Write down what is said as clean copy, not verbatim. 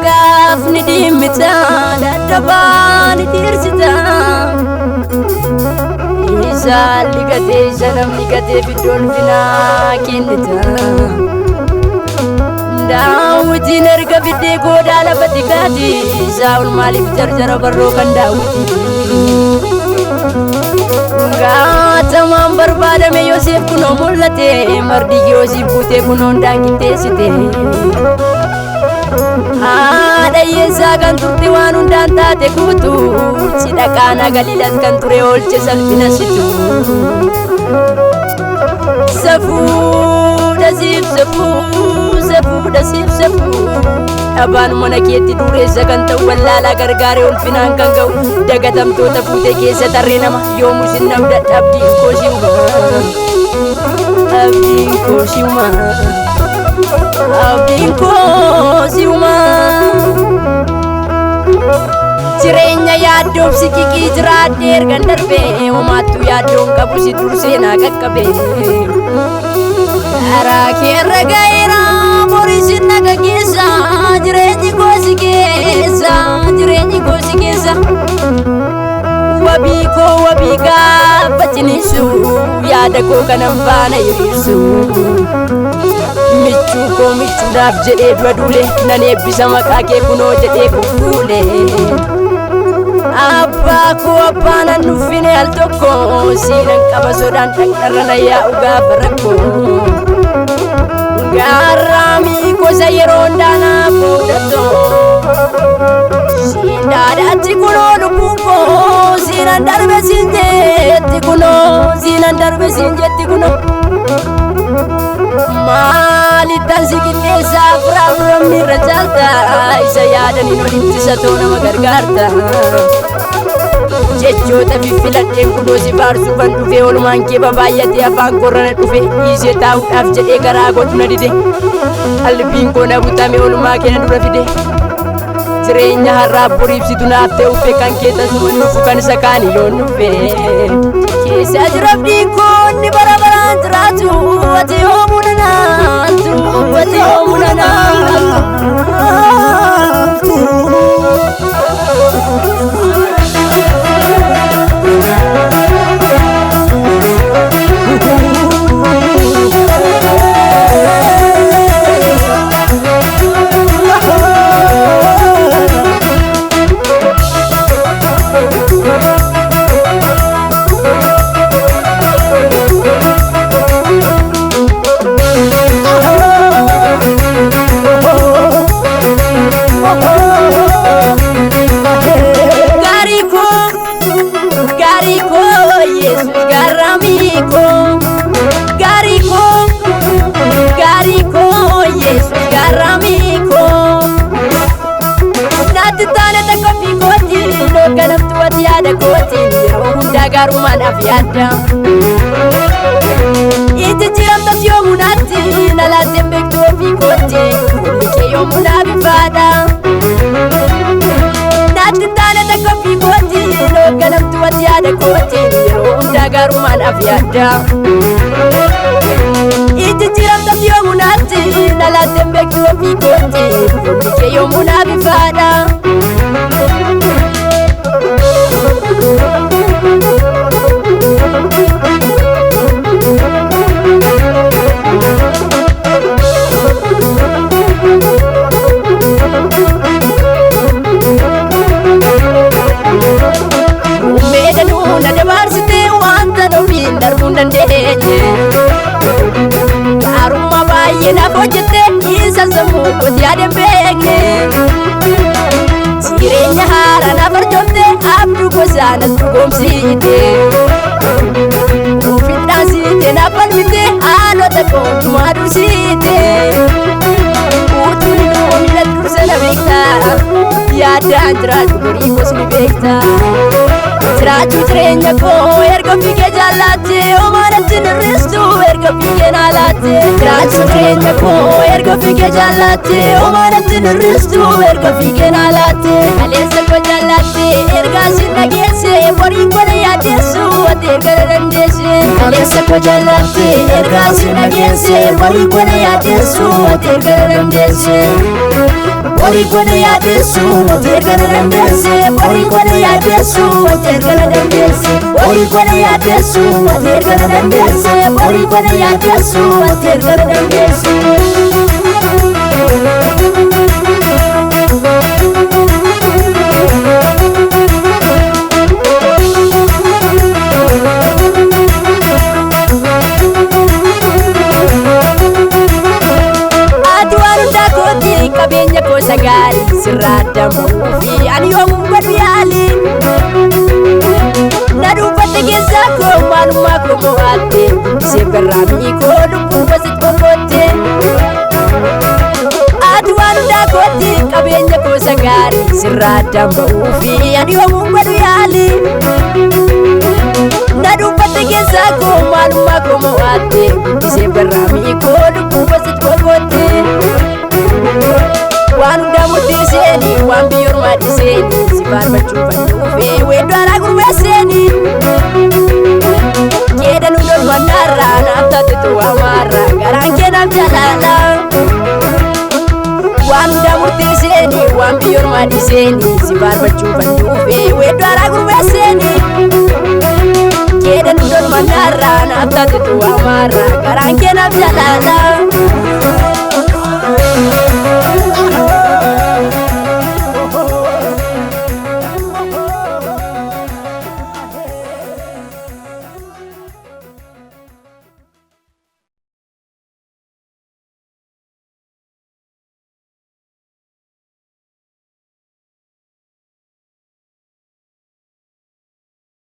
Gaafni diimita dadhabaan dhiirsita. Isaan ligatee isa namni gatee fiddoon finaa kennita. Daawwitiin erga fiddee goodaa lafa tikaati. Saa'ol maaliif jarjara barroo kan daawwiti? Gaatamaan barbaadame Yoseef kunoo mul'ate. Mardi Yoosiif buutee kunoon daakitteessite. Haadha hiyyeessaa kan turte waan hundaan taate guutuu. Cidha Qaanaa Galiilaas kan ture oolche salphina situ. Safuudha siif safuu, safuudha siif safuu. Dhabaan mana keetti dureessa kan ta'u wallaalaa gargaaree ulfinaan kan ga'u. Dagatamtoota fuutee keessa tarree nama yoomuu sin namda abdiin koo si'uma. Abdiin koo si'uma. Abdiin koo si'uma. Jireenya yaaddoof si qiqii jiraadhee ergan darbee homaattuu yaaddoon qabu si dursee naa qaqqabe. Karaa keerra ga'eera borii si naga keessa jireenyi koo si keessa jireenyi koo si keessa. Wabii koo wabii gaafa ciniinsu yaada koo kanan faana hiriirsu. Michuu koo michuudhaaf jedhee dura duule nan eebbisa maqaa kee kunoo jedhee kuffuule. Abbaa koo abbaa nan nuffine al tokko siinan qaba sodaan dhaqnarra na yaa'u gaafa rakkoo. Gaarraamii gosa yeroo hundaanaa fuudhatoo. Siin daadhaatti kunoo lubbuun koo siinan darbe siin jetti kunoo siinan darbe siin jetti kunoo. Maalittan si qixxeessaa firaaf ramni irra caalta isa yaadaniin olitti isa too nama gargaarta. Jechoota fiffiladheen kunoo si faarsuufan dhufe oolmaan kee babaay'atee afaan koorra na dhufe dhiisee taa'uudhaaf jedhee garaa godhu na dide. Qalbiin koo na butame oolmaa kee na dura fide. Jireenya har'aaf boriibsitu naaf ta'e uffe kan kee tasuma nufu kan isa kaani yoon nufe. Keessa jira abdiin koo inni bara baraan jiraatu ati yoomuu na naantu ati yoomuu na naantu. Gaarii koo gaarii koo Yesuus gaarraamii koo gaarii koo gaarii koo Yesuus gaarraamii koo. Naatti taane takka ofii kooti hoogganamtu ati yaada kooti yeroo hundaa gaarummaa naaf yaadda. Ijji jiramtas yoomuu naatti na laatteen beektu ofii kooti fuulli kee yoomuu naaf ifaadha. Naatti taane takka ofii kooti hoogganamtu ati yaada kooti yeroo hundaa gaarummaa naaf yaadda. Ijji jiramtas yoomuu naatti na laatteen beektu ofii kooti fuulli kee yoomuu naaf ifaadha. Meedanuu na dabaarsitee wanta ofiin darbuu hin dandeenye. Gaarummaa baay'ee naaf hojjette isa sammuu kooti yaada hin beekne. Jireenya haaraa naaf arjoomte abduu gosaa nas dhugoomsite. Ofiidhaan siite naaf falmite haalota kootumaa dursite. Guyyaa jiraadhu borii koos ni beekta. Jiraachuu jireenya koo erga ofii kee jaallatte, homaanatti nirristu erga ofii kee naalaatte. Jiraachuu jireenya koo erga ofii kee jaallatte, homaanatti nirristu erga ofii kee naalaatte. Kaleessa koo jaallatte ergaa sin dhageesse, borii koo na yaaddeessu ati erga na dandeesse. Kaleessa koo jaallatte ergaa sin dhageesse, borii koo na yaaddeessu ati erga na dandeesse. Borii koo na yaaddeessu ati erga na dandeesse. Borii koo na yaaddeessu ati erga na dandeesse. Borii koo na yaaddeessu ati erga na dandeesse. Borii koo na yaaddeessu ati erga na dandeesse. Ati waan hundaa kooti, qabeenya koo sagaarii, sirraa addaan ba'uu fi ani yoomuu godhu yaali. Na dhuunfatte keessaa koo, maalummaa koo mo'atte, guddisee garraamii koo lubbuu koo boqotte. Ati waan hundaa kooti, qabeenya koo sagaarii, sirraa addaan ba'uu fi ani yoomuu godhu yaali. Na dhuunfatte keessaa koo, maalummaa koo mo'atte, guddisee garraamii koo lubbuu koo boqotte. Waan hundaa murteesseeni, waan biyya ormaa dhiseeni, si faarfachuu fannuu weedduu alaa gurmeesseeni. Keeda nu dolmannaarraa naaf taate waamaarraa, garaan kee naaf jalaala. Waan hundaa murteesseeni, waan biyya ormaa dhiseeni, si faarfachuu fannuu weedduu alaa gurmeesseeni. Keeda nu dolmannaarraa naaf taate waamaarraa, garaan kee naaf jalaala.